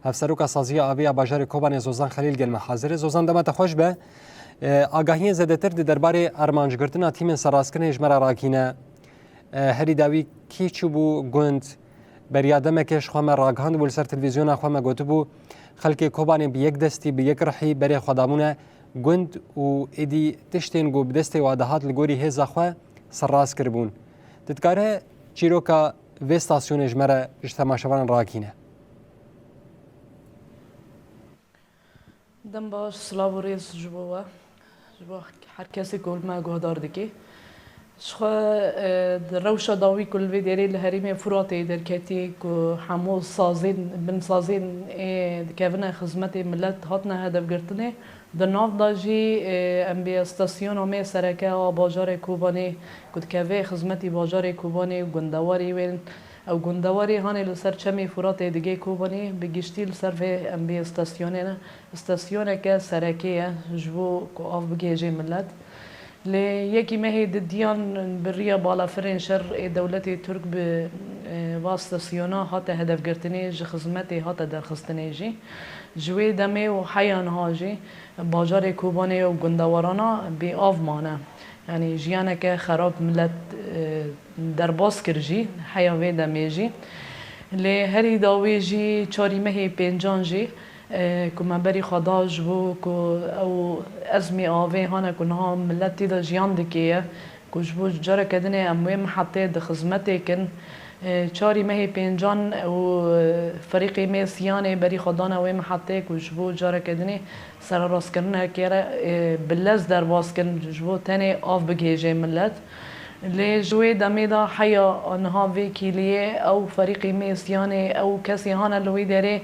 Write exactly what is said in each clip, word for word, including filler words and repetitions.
Hevseroka Saziya Avê ya Bajarê Kobanê Zozan Xelîl gel me hazir e. Zozan, dema te xweş be. E, agahiyên zêdetir di derbarê armancgirtina tîmên serrastkirinê ji me re rakîne. E, herî dawî kî çûbû gund? Beriya demekê ji xwe me ragihandibû, li ser televîzyona xwe me gotibû, xelkê Kobanê bi yek destî, bi yek rihî berê xwe dabûne gund û êdî tiştên ku bi destê wan dihat li gorî hêza xwe serrast kiribûn. Tu dikare çîroka vê stasyonê ji me re, ji temaşevanan rakîne? Dem baş, silav û rêz ji bo we, ji bo her kesê ku li me guhdar dike. Ji xwe, e, di rewşa dawî ku li vê derê li herêmê Furatê derketî, ku hemû sazên, binsazên ê dikevine xizmetê milet hatine hedefgirtinê, di nav de jî, e, em bê stasyona me sereke a bajarê Kobanê ku dikeve xizmetî bajarê Kobanê û gundewarê wê, ew gundewarê hanê li ser çemê Furatê digê Kobanê, bi giştî li ser vê em bê stasyonê ne. Stasyoneke serekê ye ji bo ku av bigihêjê milet. Lê yekî mehê didiyan bi riya balafirên şer ê dewletê Tirk bi, e, va stasyona hate hedefgirtinê, ji xizmetê hate derxistinê jî. Ji wê demê û heya niha jî bajarê Kobanê û gundewarana bê av mane. Yanî jiyaneke xerab milet, e, derbas kir jî, heya vê demê jî. Lê herî dawê jî çarî mehê pêncan jî, e, ku me berî xwe da ji bo ku ew ezmê avê hane ku niha milet tê de jiyan dike ye, ku ji bo careke dinê em wê mihetê di xizmetê kin. E, çarî mehê pêncan û, e, ferîqê me siyanê berî xwe dane wê mihetê ku ji bo careke dinê sererastkirineke re, e, bi lez derbas kin, ji bo tenê av bigihêje milet. Lê ji wê demê de heya niha vê kîliyê ew ferîqê me siyanê, ew kesê hane li wê derê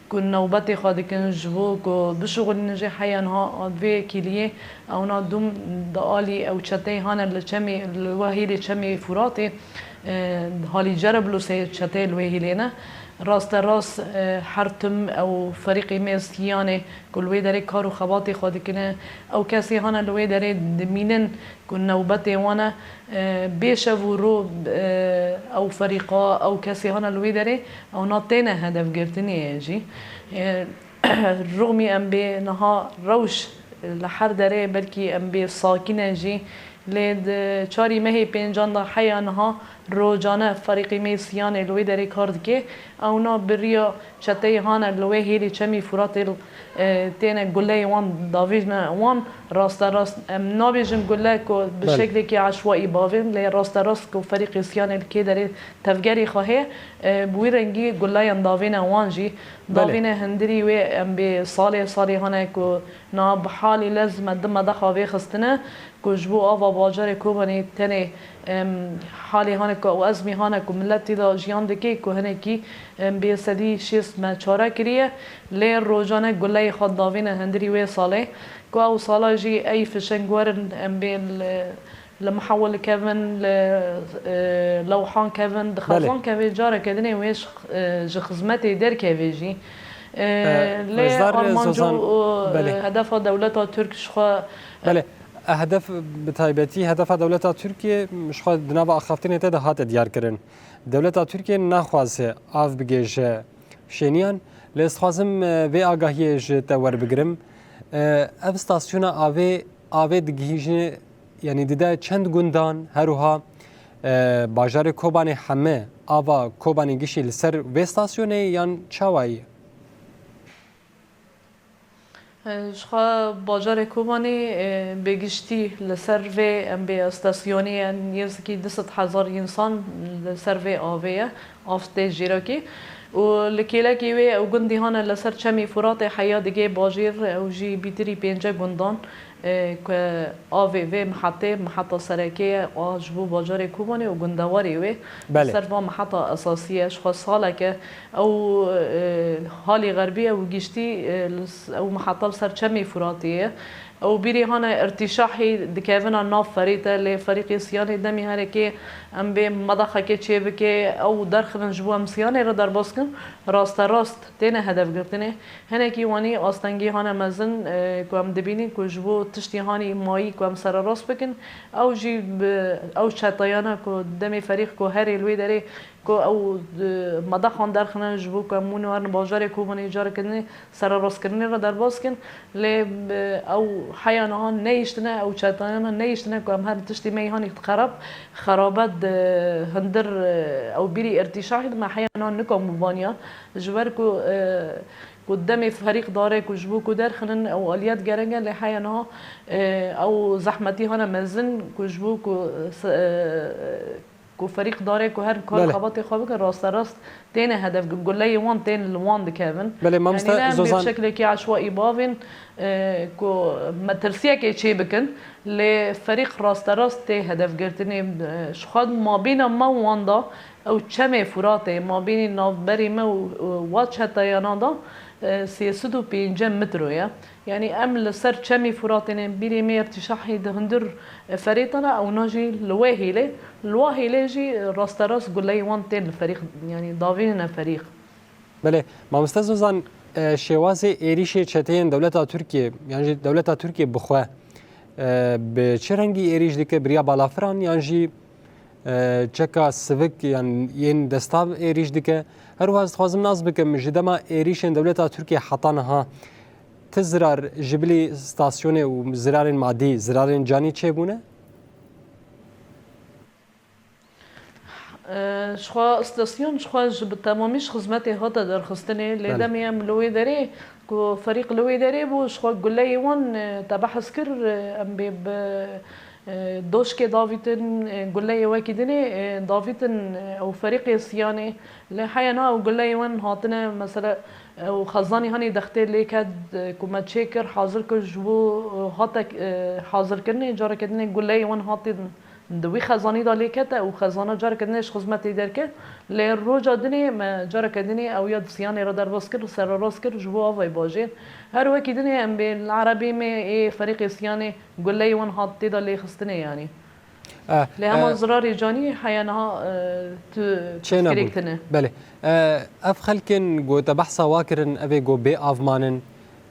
ku newbetê xwe dikin ji bo ku bişuxulînin jî heya niha vê kîliyê ewna dûm di alî ew çeteyê hane li çemê, li we hêlê çemê Furatê, e, halî Cerablusê çeteyê li wê hêlê ne. Rasterast, e, her tim ew ferîqê me siyanê ku li wê derê kar û xebatê xwe dikine, ew kesê hane li wê derê dimînin ku newbetê wan e, e, bê şev û ro, e, ew ferîqa, ew kesê hane li wê derê, ewna têne hedefgirtinê ye jî. E, rûmî em bê niha rewş li her derê, belkî em bê sakîn e jî, lê di çarî mehê pêncan de heya niha rojane ferîqê me siyanê li wê derê kar dike. Ewna bi riya çeteyê hane li wê hêlî çemî Furatê, e, têne guleyê wan davêjne wan, rasterast em nabêjin gule ku bi Belê. şeklekî eşwayî bavên, lê rasterast ku ferîqê siyanê li kê derê tevgerê xwe heye, e, bi wî rengî guleyan davêne wan jî, Belê. davêne hundirî wê em bê salê salê hane ku na bi halî lez me di medexa vê xistine, ku ji bo ava bajarê Kobanê tenê, em, halê hane ku ew ezmî hane ku milet tê de jiyan dike, ku hinekî, em, bê sedî şêst me çare kiriye, lê rojane guleyê xwe davêne hundirî wê salê, ku ew sala jî ey fişeng werin, em bê li, li mihewil kevin, li, e, lewhan kevin, di Belê. xezan kevê careke dinê wê ji, e, ji xizmetê derkeve jî. E, E, lê Rêzdar, e, armanco Zozan, û, e, Belê. hedefa dewleta Tirk ji xwe Belê, e, hedef bi taybetî, hedefa dewleta Tirkiye ji xwe di nava axaftinê te de hate diyarkirin. Dewleta Tirkiye naxwaze av bigêje Şêniyan, lê ez dixwazim, e, vê agahiyê ji te werbigirim. E, ev stasyona avê, avê digihîje, yanî dide çend gundan, her wiha, e, bajarê Kobanê heme ava Kobanê gişî li ser vê stasyonê yan çawa ye? Ji xwe bajarê Kobanê, e, bi giştî li ser vê em bê stasyonê ye, nêzîkî du sed hezar însan li ser vê avê ye, av tê jêrakî. Û li kêlekê wê ew gundî hane li ser çemî Furatê heya digê bajêr, ew jî bîtirî pênce gundan, e, ku avê vê mihetê, miheta serekê ye, a ji bo bajarê Kobanê û gundewarê wê. Belê. Ser va miheta esasî ye, ji xwe saleke ew, e, halê xerbî ye û giştî, e, li s-, ew miheta li ser çemê Furatê ye. Ew bîrî hane irtîşahî dikevina nav ferî te, lê ferîqê siyanê demî herekê em bê medaxekê çêbike, ew derxivin ji bo em siyanê re derbas kin, rasterast têne hedefgirtinê. Hinekî wanî astengî hane mezin, e, ku em dibînin ku ji bo tiştî hanî mayî ku em sererast bikin, ew jî bi ew çeteyana ku demê ferîq ku herê li wê derê Ku ew, e, medexan derxine ji bo ku em hûn werin bajarê Kobanê careke din ê sererastkirinê re derbas kin. Lê, e, ew heya niha neyiştine, ew çetayana neyiştine ku em her tiştî me yî hanî xerab, xerabe di hundir, e, ew bîrî îrtîşahî di me heya niha nikom bû vaniya. Ji ber ku, e, ku demê ferîq dare ku ji bo ku derxinin ew aliyet gerek e, lê heya niha, e, ew zehmetî hane mezin ku ji bo ku, e, se-, e, ku ferîq darê ku her kar Belê. xebatê xwe bikin, rasterast têne hedef, guleyê wan tên li wan dikevin. Belê, mamoste Yanî ne em bê Zozan. bi şeklekî eşwaî bavên, e, ku metirsiyekê çê bikin, lê ferîq rasterast tê hedefgirtinê, e, ji xwe mabîna me û wan da, ew çemê Furatê, mabînî navberî me û, û wa çeteyana da, e, sê sed û pêncî metro ye. Yanî em li ser çemî Furatê ne, bîrê me îrtîşahî di hundir, e, ferêtan e, ew na jî li wê hêlê, li wa hêlê jî, e, rasterast guleyê wan tên li ferîq, yanî davînine ferîq. Belê, mamoste Zozan, e, şêwazê êrîşê çeteyên dewleta Tirkiye, yan jî dewleta Tirkiye bi xwe, e, bi çi rengî êrîş dike, bi riya balafiran yan jî e, çeka sivik yan yên destav êrîş dike. Her wiha ez dixwazim nas bikim, ji dema êrîşên dewleta Tirkiye heta niha ti zirar ji bilî stasyonê û zirarên madî, zirarên canî çêbûne? E, ji xwe stasyon ji xwe ji bi temamî ji xizmetê hate derxistinê. Lê Belê. demê em li wê derê ku ferîq li wê derê bû, ji xwe guleyê wan, e, te behs kir, e, em bê bi E, doşkê davîtin, e, guleyê wekî dinê, e, davîtin, e, ew ferîqê siyanê. Lê heya niha ew guleyê wan hatine, mesela, ew xezanî hanî dextê lê ket, e, ku me çê kir, hazir kir ji bo, e, hate, e, hazirkirinê, careke dinê guleyê wan hatê di wî xezanî de lê kete û xezana careke dinê ji xizmetê derket. Lê roja dinê me careke dinê ew ya di siyanê re derbas kir, sererast kir ji bo avayê bajêr. Her wekî dinê em bê li erebê me ê ferîqê siyanê Guleyê wan hat tê de lêxistinê, yanî. Eh, Lê hema eh, zirarê canî heya niha, eh, tu çê nebûn. Fikirêk tune. Belê. Eh, ev xelkin ku te behsa wa kirin, ev ê ku bê av manin.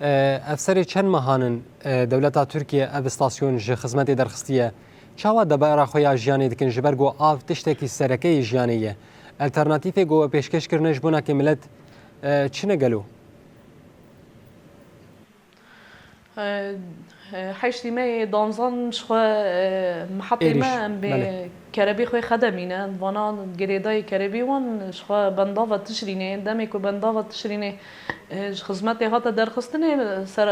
Eh, ev serê çend mehan in, eh, dewleta Tirkiye ev stasyon ji xizmetê derxistiye. Çawa debara xwe ya jiyanê dikin, ji ber ku av tiştekî sereke yê jiyanê ye? Alternatîfê ku we pêşkêş kirine ji bo nakê milet, eh, çi ne gelo? E, e, heştî me yê danzan ji xwe, e, mihetê Êrîş, me em bê belê. Kerebî xwe xedemîne. Vana girêdayê kerebî wan ji xwe bendava Tişrînê. Demê ku bendava Tişrînê, e, ji xizmetê hate derxistinê, ser,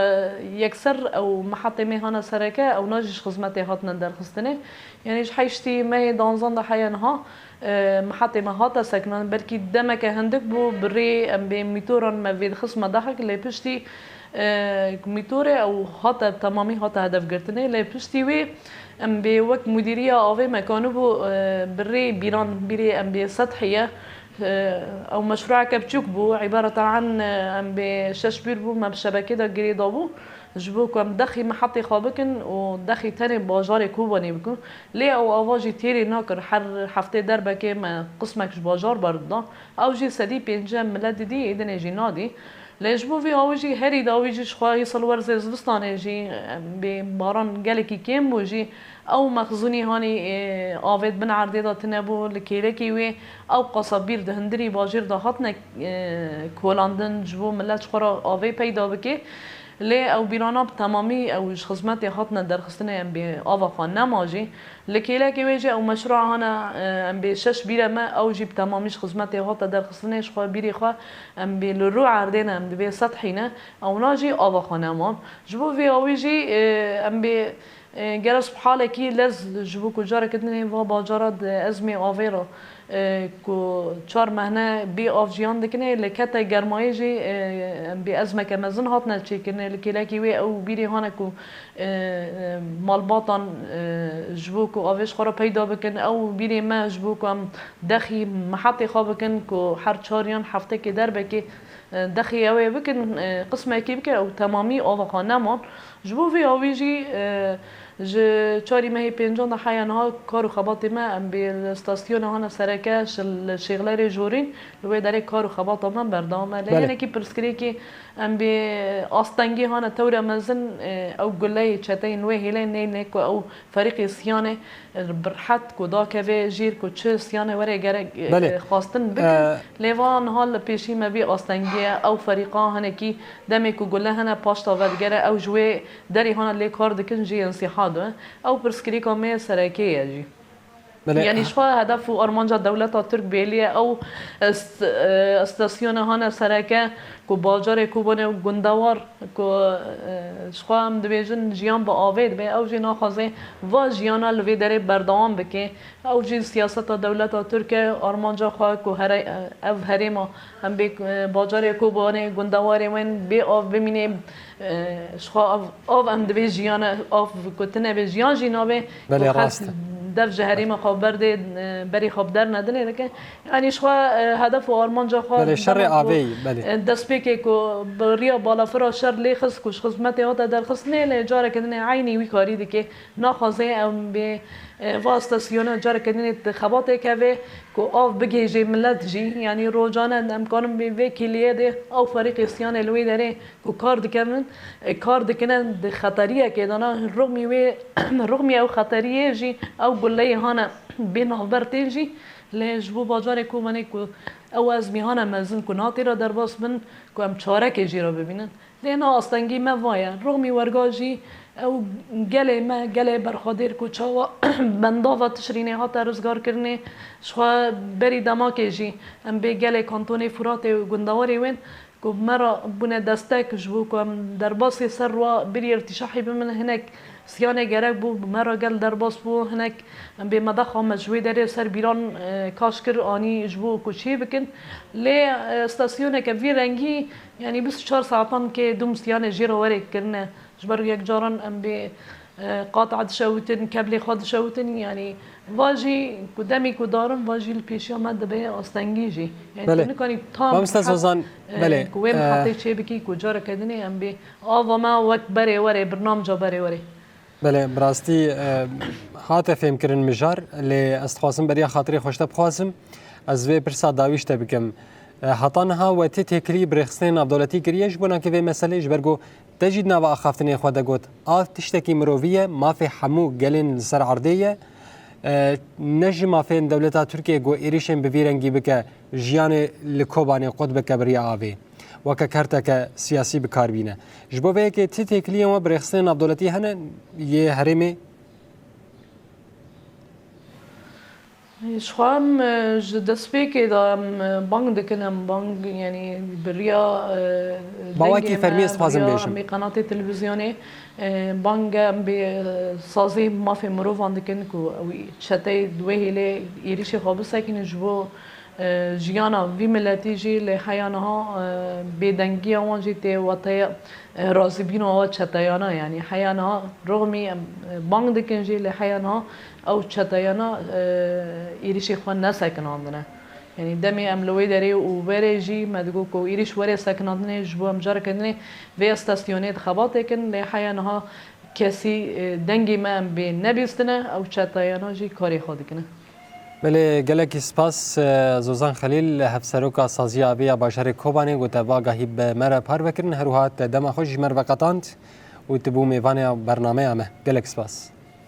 yekser ew mihetê me hane sereke, ew na jî ji xizmetê hatine derxistinê. Yanî ji heştî me yê danzan de heya niha, e, mihetê me hate sekinan. Belkî demeke hindik bû, bi rê em bê mîtoran me vêdixist medexek, lê piştî, e, mîtorê ew hate, temamî hate hedefgirtinê. Lê piştî wê em bê wek mudîriya avê me kanibû, e, bi rê bîran, bîrê em bê sethî ye. E, ew meşrueke biçûk bû, îbareta an, e, em bê şeş bîr bû, me bi şebekê de girê dabû. Ji bo ku em dexî mihetê xwe bikin û dexî tenê bajarê Kobanê bikin. Lê ew ava jî têrê nakir. Her heftê derbekê me qismek ji bajar berdida. Ew jî sedî pêncî milet didî, êdinê jî nadî. Lê ji bo vî awî jî herî dawî jî ji xwe îsal werzê zivistanê jî, em bê baran gelekî kêm bû jî, ew mexzûnî hanî, e, avê di bin erdê de tune bû, li kêlekî wê ew qasa bîr di hundirî bajêr de hatine, e, kolandin ji bo milet ji xwe re avê peyda bike. Lê ew bîrana bi temamî ew ji xizmetê hatine derxistinê, em bê ava xwe nema jî. Li kêlekê wê jî ew meşrûa hane, e, em bê şeş bîre me, ew jî bi temamî ji xizmetê hate derxistinê, ji xwe bîrê xwe em bê li rû erdê ne, em dibê sethî ne, ew na jî ava xwe nema. Ji bo vê awî jî, e, em bê, e, gere ji halekî lez ji bo ku careke dinê va bacara di ezmê avê re e, ku çar mehne bê av jiyan dikine, lê kete germayê jî, e, em bê ezmeke mezin hatine çêkirinê. Li kêlekî wê ew bîrê hane ku, e, e, malbatan, e, ji bo ku avê ji xwe re peyda bikin, ew bîrê me ji bo ku em dexî mihetê xwe bikin ku her çar yan heftekê derbekê Dexî ew ê bikin, e, qismekî bike, ew temamî ava xwe neman. Ji bo vê awî jî, e, ji çarî mehê pêncan de heya niha kar û xebatê me, em bê li stasyona hane sereke, şi-, li Şêxlerê Jorîn, li wê derê kar û xebata me berdewam e. Lê Belê. hinekî pirsgirêkî, em bê astengî hane tewre mezin, e, ew guleyê çeteyên wê hêlê neyne ku ew ferîqê siyanê, e, bi rehet ku dakeve jêr ku çi siyanê were gerek, e, Belê. xwestin bikin. E, Lê va niha li pêşî me vî astengî ye, ew ferîqa hinekî demê ku gule hene paşta vedigere, ew ji wê derê hana lê kar dikin jî însiha dibin. Ew pirsgirêka me sereke ye jî. Belê. Yanî ji xwe hedef û armanca dewleta Tirk bêlî ye. Ew est-, e, stasyona hane sereke ku bajarê Kobanê û gundewar ku, e, ji xwe em dibêjin jiyan bi avê dibe, ew jî naxwaze va jiyana li vê derê berdewam bike. Ew jî siyaseta dewleta Tirk e, armanca xwe ku here-, ev herêma em bê, e, bajarê Kobanê, gundewarê wên bê av bimîne, e, ji xwe av, av em divê jiyan e, av ku tune bê jiyan jî nabe, Belê, ku xelk rast e. dev ji herêma xwe berdê, e, berî xwe bi dernedinê dike. Yanî ji xwe, e, hedef û armanca xwe Belê, şerê dema ku, avê yî, belê. e, destpêkê ku bi riya balafira şer lê xist ku ji xizmetê hate derxistinê, lê careke dinê eynî wî karî dike. Naxwaze em bê, e, va stasyona careke dinê di xebatê keve ku av bigihêjê milet jî, yanî rojane em karin bê vê kêliyê de ew ferîqê siyanê li wê derê ku kar dikevin, e, kar dikine di xeteriyekê de ne, rixmî wê, rixmî ew xeteriyê jî ew guleyê hane bê navber tên jî, lê ji bo bajarê Kobanê ku ew ezmî hane mezin ku natê re derbas bin, ku em çarekê jî re bibînin. Lê na astengî me va ye. Rixmî werga jî ew gelê me, gelê berxwedêr ku çawa bendava Tişrînê hate rizgarkirinê, ji xwe berî demakê jî em bê gelê kantonê Furatê û gundewarê wên ku me re bûne destek ji bo ku em derbasê ser wa birî irtîşahî bimin, hinek siyanê gerek bû, bi me re gel derbas bû, hinek em bê medexa me ji wê derê ser bîran, e, kaş kir, anî ji bo ku çê bikin. Lê, e, stasyoneke vî rengî, yanî bîst û çar saetan kê dûm siyanê jê re werê kirine. Ji ber yek caran em bê, e, qata dişewitin, keblê xwe dişewitin, yanî va jî ku demê ku darin, va jî li pêşiya me dibe astengî jî. Yanî Belê. tu nikarî tam Mamoste rehet, Zozan, e, belê, ku wê e, mihatê çê bikî, ku careke dinê em bê ava me wek berê werê, birnamca berê werê. Belê, bi rastî, e, hate fêmkirin mijar, lê ez dixwazim beriya xatirê xwe ji te bixwazim, ez vê pirsa dawî ji te bikim. E, heta niha we tê têkilî bi rêxistinên navdewletî kiriye ji bo nakê vê meselê, ji ber ku te jî di nava axaftinê xwe de got, av tiştekî mirovî ye, mafê hemû gelên li ser erdê ye. E, ne ji mafên dewleta Tirkiyê ku êrîşên bi vî rengî bike, jiyanê li Kobanê qut bike bi riya avê. Weke kerteke siyasî bi kar bîne. Ji bo vê yekê ti têkiliyên we bi rêxistinên navdewletî hene yê herêmê? Ji xwe em, e, ji destpêkê de em, e, bang dikin, em bang, yanî bi riya, e, Bawakî dengê fermî me, ez dixwazim bi riya bêjim. em ê qenatê televîzyonê, e, bang em bê, e, sazî mafê mirovan dikin ku ew çeteyê di wê hêlê êrîşê xwe bisekînin ji bo, e, jiyana vî miletî jî lê heya niha, e, bêdengiya wan jî tê wateya, e, razîbûna wa çeteyana, yanî heya niha rixmî em, e, bang dikin jî lê heya niha ew çeteyana, e, êrîşê xwe nesekinandine. Yanî demê em li wê derê û berê jî me digot ku êrîş were sekinandinê ji bo em careke dinê vê stasyonê di xebatê kin lê heya niha kesî, e, dengê me em bê nebîstine, ew çeteyana jî karê xwe dikine. Belê, gelekî spas, e, Zozan Xelîl, hevseroka Saziya Avê ya bajarê Kobanê, ku te bi agahî bi me re parve kirin, her wiha te dema xwe ji me re veqetand û tu bû mêvanê ya bernameya me. Gelek spas.